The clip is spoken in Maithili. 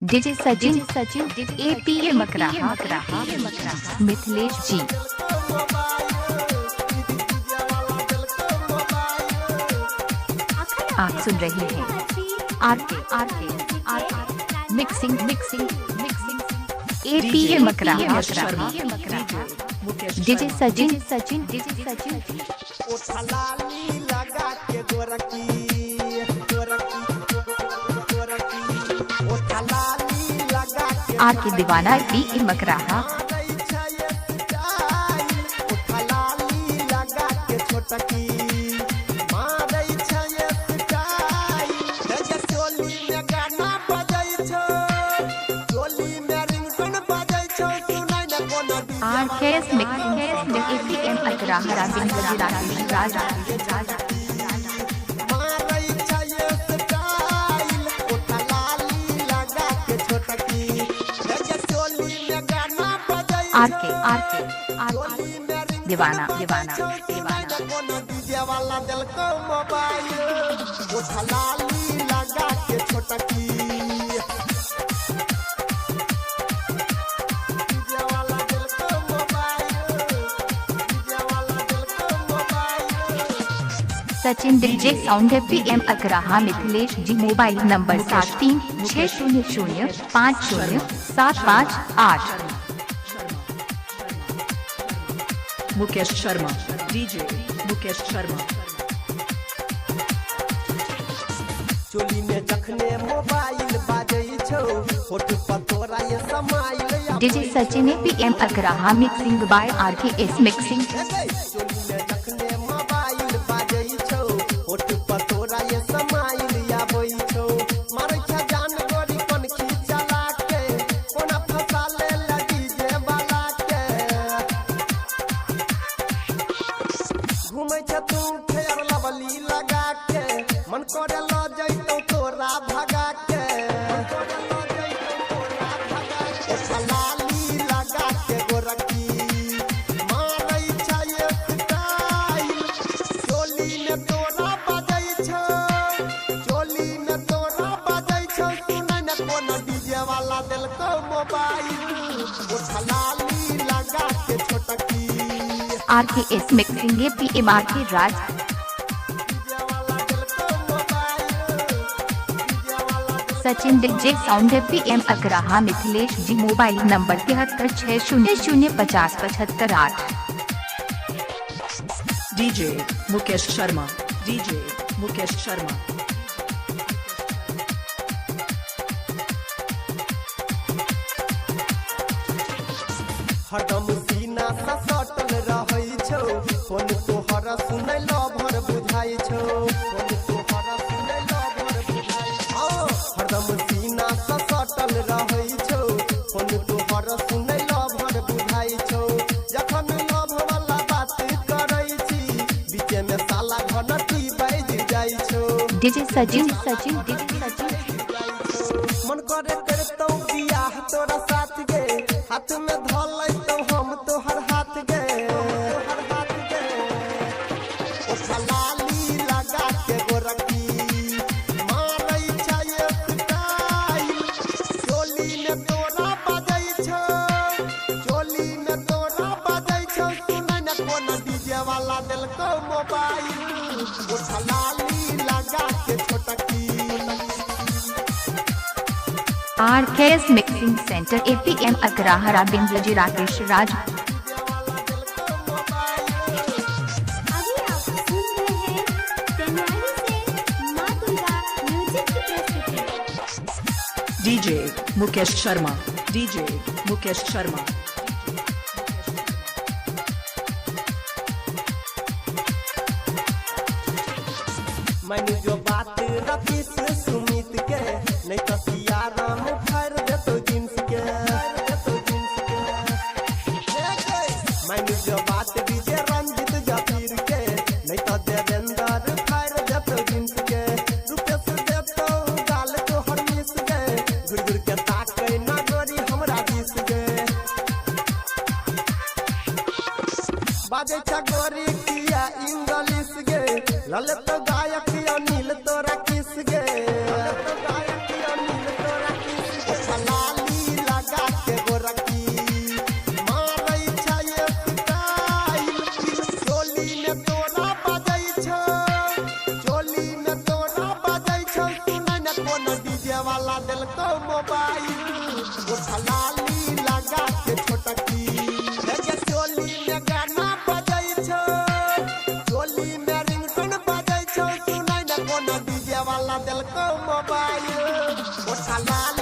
DJ Sachin Sachin APA Makraha Mithilesh ji. आप सुन रहे हैं R K R K mixing mixing mixing APA Makraha Mukesh Sharma, Mukesh DJ Sharma. Sachin Sachin DJ Sachin. ओठलाली लगा के गोरकी गोरकी गोरकी ओठलाली लगा के are के दीवाना पी ए मकराहा। मारै छै स्टाइल, ओठलाली लगा के छोटकी मारै छै स्टाइल। हे चोली में गाना बजै छौ, चोली में रिंगटोन बजै छौ, सुनै न कोनो R K S mixing A P M Akraha Ravindra Rakesh Raj. मारै छै स्टाइल, ओठलाली लगा के छोटकी। हे चोली में गाना बजै are छौ, के are के are चोली में रिंगटोन दीवाना, बजै दीवाना, छौ, सुनै दीवाना। न कोनो डीजे वाला देलकौ मोबाइल, ओठलाली लगा के छोटकी। डीजे वाला देलकौ मोबाइल, डीजे वाला देलकौ mobile. Sachin DJ sound P M Akraha Mithilesh ji mobile number 7360050758। Mukesh Sharma, DJ Mukesh Sharma. चोली में जखने मोबाइल बाजै छौ, होठ पर तोरा ये समाइल आबै DJ Sachin A P M Akraha mixing by R K S mixing. छौ। चोली में जखने मोबाइल बाजै छौ, होठ पर तोरा ये समाइल आबै छौ। मारै छ जान गोरी कनखी चला के, कोना फंसा ले डीजे वाला के। घूमै छ तू फेर लवली लगा के, मन करे ल जैतौ तोरा भगा के। मन करे ल जैतौ तोरा भगा के। ओठलाली लगा के गोरकी मारै छै स्टाइल, चोली में तोरा बजै छौ, चोली में तोरा बजै छौ, सुनै न कोनो डीजे वाला देलकौ मोबाइल, ओठलाली लगा के छोटकी। R K S mixing A P M R K Raj. DJ वाला देलकौ मोबाइल, डीजे वाला देलकौ Sachin DJ sound P M Akraha Mithilesh ji mobile number 7360050758। DJ Mukesh Sharma, DJ Mukesh Sharma. हरदम सीना सँ सटल रहै छौ, फोन तोहर सुनै लभर बुझाइ छौ, फोन तोहर सुनै लभर बुझाइ छौ। हरदम सीना सँ सटल रहै छौ, फोन तोहर सुनै लभर बुझाइ छौ। जखन लभ वाला बात करै छी, बीचे में साला घंटी बाजि जाइ छौ। DJ Sachin Sachin DJ Sachin. मन करे करतौ बियाह तोरा साथ गे, हाथ में धऽ लैतौ हम तोहर हाथ गे, तोहर हाथ गे। ओठलाली लगा के गोरकी मारै छै स्टाइल, चोली में तोरा बजै छौ, चोली में तोरा बजै छौ, सुनै न कोनो डीजे वाला देलकौ मोबाइल, ओठलाली लगा के छोटकी। R K S mixing centre A P M Akraha Ravindra ji Rakesh Raj. अभी आप सुन रहे हैं तेनाली से माँ दुर्गा म्यूजिक की प्रस्तुति। DJ Mukesh Sharma, DJ Mukesh Sharma. मैंने जो बात रतीश सुमित के, नहीं तो सिया राम फाड़ देतो जींस के, देतो जींस के। हे गे, मैंने जो बात विजय रंजित जफीर के, नहीं तो देवेंद्र फाड़ देतो जींस के। रुपेश देतो गाल तोहर मिस गे, घुर घुर के ताकै ना गोरी हमरा दिस गे। बाजै छ गोरी किया इंग्लिश गे, ललत गायक अनिल तोरा किस गे, ललत गायक अनिल तोरा किस गे। कोनो डीजे वाला देलको मोबाइल, उठा लाली लगा के छोटकी। हे गे चोली में गाना बजै छौ, चोली में रिंगटोन बजै छौ, सुनै न कोनो डीजे वाला देलको मोबाइल, उठा लाली।